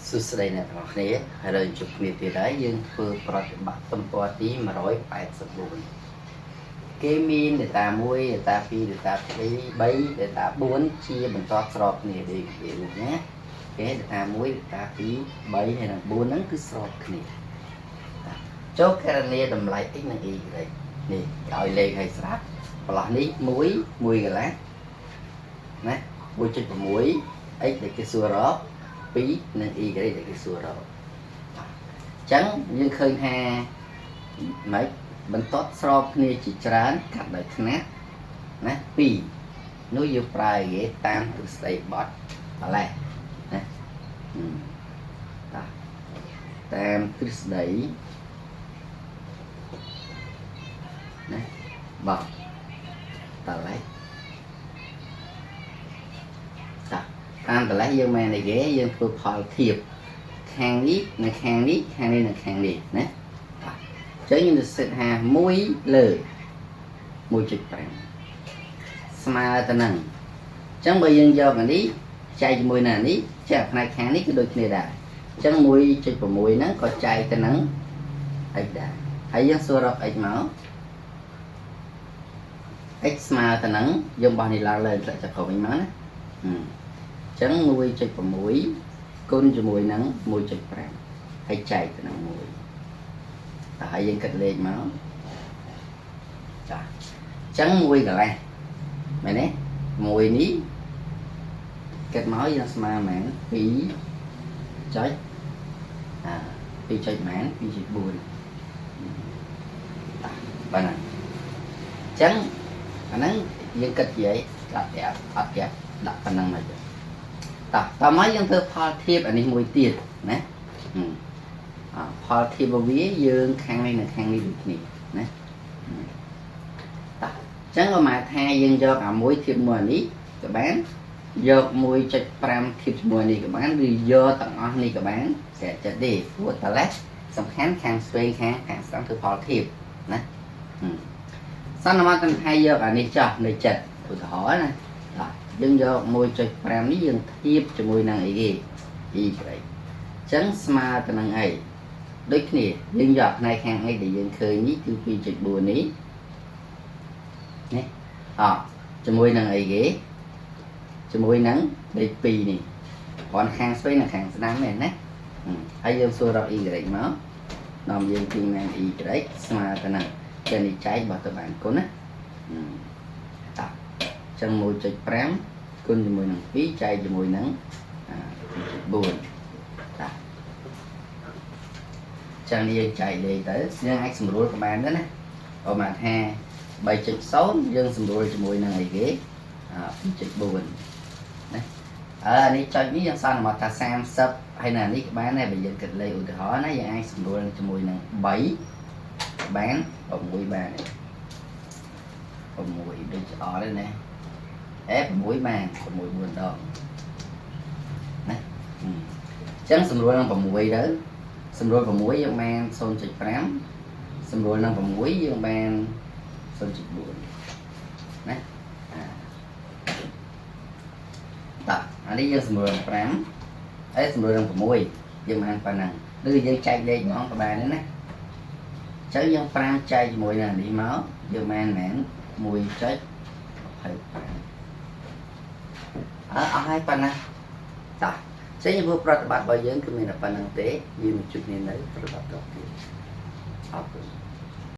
សួស្តីអ្នកទាំងអស់គ្នាហើយเราជួបគ្នាទៀតហើយយើងធ្វើប្រតិបត្តិទំព័រទី184គេមាន data 1 data 2 data 3 data 4ជាបន្តស្របគ្នាដូចគេរូបណាគេ data 1 data 2 3ហើយនិង4ហ្នឹងគឺស្របគ្នាចូលករណីតម្លៃ x និង y នេះឲ្យលេខឲ្យស្រាប់ប្រឡោះនេះ1 1កន្លះណា1.6 x ដែលគេសួររក2និង y ដែលគេសួររកអញ្ចឹងយើងឃើញថាម៉េចបន្ទាត់ស្របគ្នាជាច្រើនកាត់ដោយថ្នាក់ណា2នោះយើងប្រើគេតាមទ្រឹស្ដីបត់ម្លេះណាតាតាមទ្រឹស្ដីណាបត់តលេះតាតាមតលេះយើងមែនអីគេយើងធ្វើផលធៀបខាងនេះនិងខាងនេះខាងនេះនិងខាងនេះណាអញ្ចឹងយើងទៅសិតថា1លើ1.5ស្មើទៅនឹងអញ្ចឹងបើយើងយកអានេះចែកជាមួយនឹងអានេះចែកផ្នែកខាងនេះគឺដូចគ្នាដែរអញ្ចឹង1.6ហ្នឹងក៏ចែកទៅនឹង x ដែរហើយយើងសួររក x មក x ស្មើទៅនឹងយើងបោះនេះឡើងលើធ្លាក់ចុះក្រោមវិញមកណាអញ្ចឹង1.6គុណជាមួយនឹង1.5ហើយចែកទៅនឹង1តើហើយយើងគិតលេខមកចាអញ្ចឹង1កន្លះមែនទេ1នេះគិតមកយើងស្មើមែន2ចុចអា2ចុចមែន2.4តាបាទហ្នឹងអញ្ចឹងអាហ្នឹងយើងគិតជាអីដាក់តែអត់គេដាក់ប៉ុណ្ណឹងមកតោះតមកយើងធ្វើផលធៀបអានេះមួយទៀតណាផលធៀបវាយើងខាងនេះនិងខាងនេះដូចគ្នាណាតោះអញ្ចឹងក៏មកថាយើងយកអាមួយធៀបមួយអានេះក៏បានយក1.5ធៀបជាមួយនេះក៏បានឬយកទាំងអស់នេះក៏បានស្រេចចិត្តទេព្រោះតលេះសំខាន់ខាងឆ្វេងខាងខាងស្ដាំធ្វើផលធៀបណាសន្មតថាយកអានេះចោះនៅចិត្តឧទាហរណ៍ណាតោះយើងយក1.5នេះយើងធៀបជាមួយនឹងអីគេ y អញ្ចឹងស្មើទៅនឹងអីដូចគ្នាយើងយកផ្នែកខាង x ដែលយើងឃើញនេះគឺ2.4នេះនេះអជាមួយនឹងអីគេជាមួយនឹងលេខ2នេះគ្រាន់ខាងឆ្វេងនិងខាងស្ដាំមែនណាហើយយើងសួររក y មកនាំយើងទីណា y ស្មើទៅនឹងចឹងនេះចែកបោះទៅបានគុណណាតោះចឹង1.5គុណជាមួយនឹង2ចែកជាមួយនឹង2.4តាចឹងនេះយើងចែកលេខទៅយើងអាចសម្រួលក៏បានដែរណាបើមកថា3.0យើងសម្រួលជាមួយនឹងអីគេ2.4ណាអើនេះចុចនេះយើងសន្មតថា30ហើយណានេះក៏បានដែរបើយើងគិតលេខឧទាហរណ៍ណាយើងអាចសម្រួលជាមួយនឹង3បាន6បាន6ដូចអត់ទេណាអេ6បាន6 4ដងណាអញ្ចឹងសម្រួលនឹង6ទៅសម្រួល6យើងបាន0.5សម្រួលនឹង6យើងបាន0.4ណាតោះអានេះយើងសម្រួលនឹង5ហើយសម្រួលនឹង6យើងបានប៉ុណ្ណឹងឬយើងចែកលេខហ្មងក៏បានដែរណាអញ្ចឹងយើង5ចែកជាមួយនឹងអានេះមកយើងបានមែន1.25អើអស់ហើយប៉ុណ្ណាតោះចឹងចំពោះប្រតិបត្តិរបស់យើងគឺមានតែប៉ុណ្្នឹងទេយើងមកជួបគ្នានៅប្រតិបត្តិតទៀតអរគុណ។